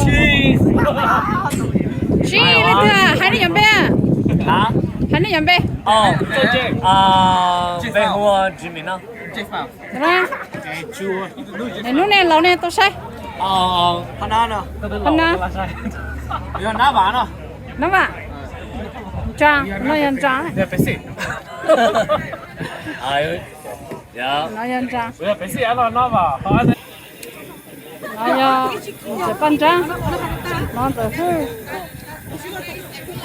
Cheers. Cheers li twg? Hais nej cov npe. Hais nej cov npe. Npe hu ua Jimmy no. Hnub nej laus nej tau saib. Nab Vam. Ntsa, no yog Ntsa. No yog Ntsa. No yog Ntxawm Paj Nrab, no Ntxawm Hwj.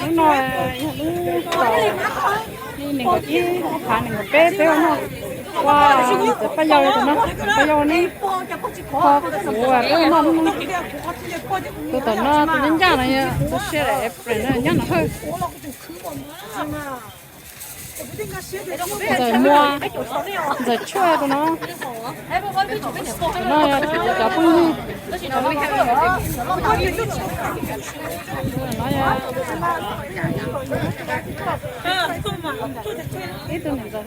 Lub no yog lub tau nees nkaum ib phav nees nkaum peb peb no. Ua Ntxawm Paj Yau tus no, Paj Yau ne, kho kuv peb noj hnub no. Tus tom no tus ncaj ncaj no yog tus siab daim April no ncaj no Hawj. Ntxawm Muas, Ntxawm Tshuaj tus no. Tus no yog cov phooj ywg. No yog ib tug niam ntxawm thiab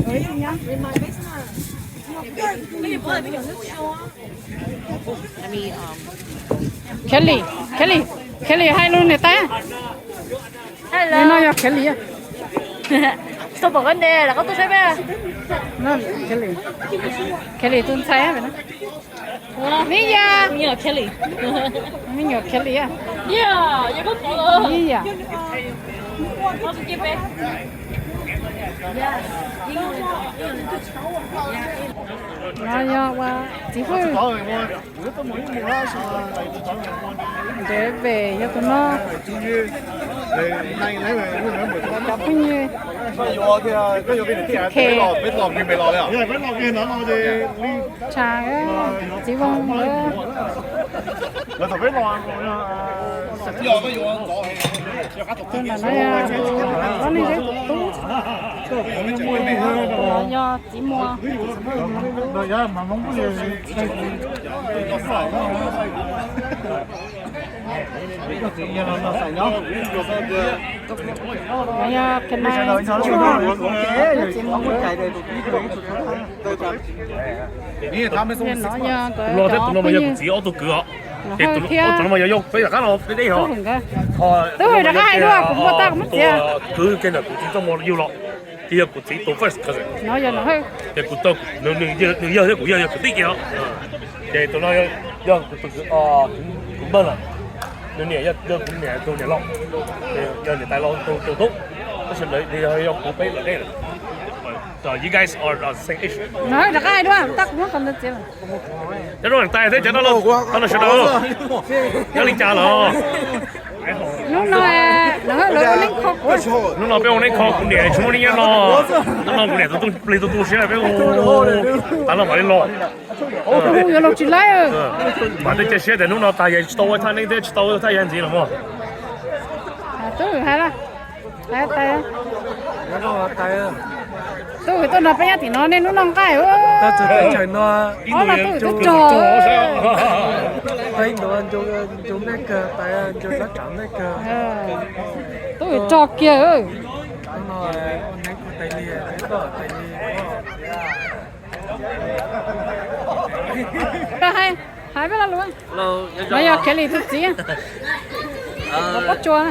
ib tug nyab. Kelly, Kelly, Kelly hais lus niam tais. No yog Kelly. Tau pom koj nte lawm koj tuaj saib peb. Kelly, Kelly tus ntxhais. Ni yog, me nyuam Kelly. Ni yog. No yog ua txiv Hwj. David yog tus no. Cov phooj ywg. Tshav, txiv Voos. Tus no yog txiv Muas. Tus no thiab tus no mas yog kuv txiv ob tug kwv os. Ces tus no mas yog yog peb rov qab los peb deb os. Tub, rov qab hais dua, kuv muaj tag kuv muab txiav. Kwv kiag ntawm kuv txiv txoj moo yug los, ces yog kuv txiv tus first cousin. Ces kuv tau nws yawg thiab kuv yawg yog kwv tij kiag os. Ces tus no yog kuv tus kwv, kuv npawg lawm. Nws niam yog kuv niam tus niam laus, yog niam tais laus tus tub, tab sis nws yog kuv peb lawm deb lawm. So you guys are the same age. Rov qab hais dua, tab kuv muab qhov ntawd txiav lawm. Nyob zoo niam tais thiab cov no, sawv daws, nyob li cas los? Hnub no lawv ua neeb kho kuv. Hnub no peb ua neeb kho kuv niam tsis muaj neeg nyob no. Hnub no kuv niam tus plig tu tu siab peb ua tas los mam li los. Yuav los tsis laib. Mas twb cia siab tias hnub no tas yeej tsis tau ua thaj neeb thiab tsis tau ua thaj yeeb ntxiv los mog. Tub hais, tub tuaj nrog peb nyob tim no nej hnub no nqaij. Ob no tub twb rog. Tub rog kiag. Koj hais, hais peb lo lus. No yog Kelly tus txiv. Los pob tsua.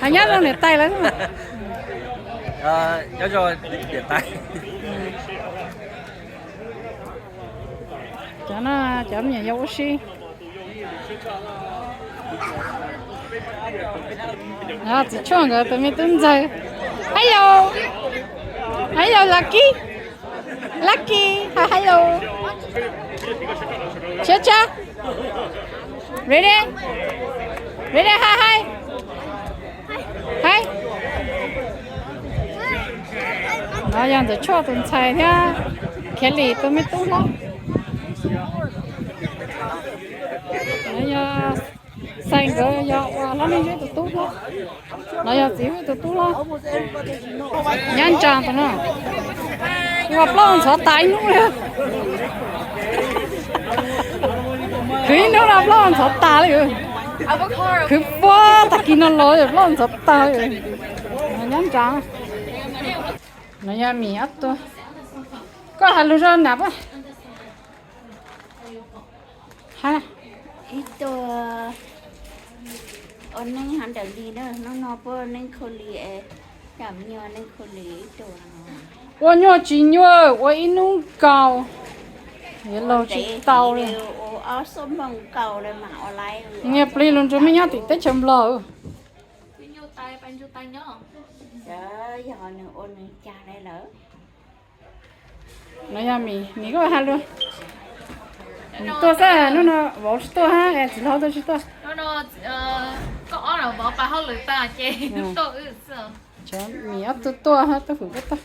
Hais nyob zoo niam tais lawv. Cov no cov me nyuam yaus ua si. Txiv Tshuaj nkawd tus me tub ntxawg. Hello. Hello Lucky. Lucky, hais hello. Tshiab tshiab. Ready? Ready, hais hais. Hais. No yog Ntxawm Tshuaj tus ntxhais thiab Kelly tus me tub hlob. No yog Xais nkawd yog ua hlob neej zeb tus tub hlob. No yog txiv Hwj tus tub hlob. Nyab Ntsa tus no. Ua plaub ntxhov tas ib hnub li. Khwv ib hnub no plaub ntxhov tas li. Khwv puag tag kis no los plaub ntxhov tas li. Nyab Ntsa. No yog Mim ob tug. Koj hais lus zoo na pab. Hab, ib tug ua neeb hov ntawm li na, hnub no puab neeb khaus li, coj me nyuam neeb khaus li ib tug. Ua nyuaj tsis nyuaj, ua ib hnub nkaus, yuav laug tsis tau li. Niag plig lug nrug mej nyob tim teb chaws Nplog. Yog nws ua nws cas li lawm. No yog mis, mis koj has lug. Mis tuaj xwb, hnub no vauv tsis tuaj hab, txiv hlob tuaj tsis tuaj. Mis ob tug tuaj hab, tuaj fwm koj tuaj.